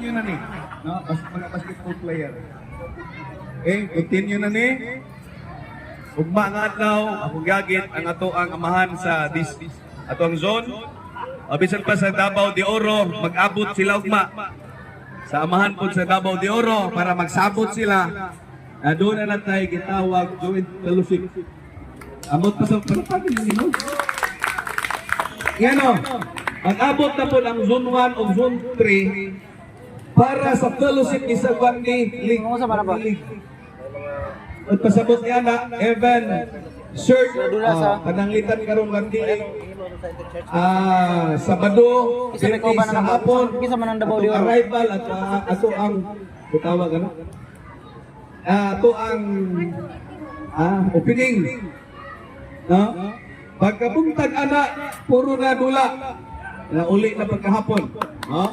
Continue na ni. No, bas mga basketball player. Okay, continue na ni. Ugma nga adlaw, akong gagit ang ato ang amahan sa this ato ang zone. Bisan pa sa Davao de Oro, mag-abot sila ugma. Sa amahan po sa Davao de Oro para magsabot sila. Doon na natay gitawag joint fellowship. Amot pa sa palapagin nimo. Yan o, mag-abot na po ang Zone 1 o Zone 3 para sa fellowship ni sa Guandi League. Sa para ba? League. At pasabot niya na, Evan, shirt, pananglitan karong Guandi League. Sabado, Kisa may Biyernes kauban na sa naman. hapon, Kisa man ang Davao de atong Oro. Arrival at ato ang, tawag ano? Ato ang opening. No? Pagkabuntag ana, puro na dula. Na uli na pagkahapon. No?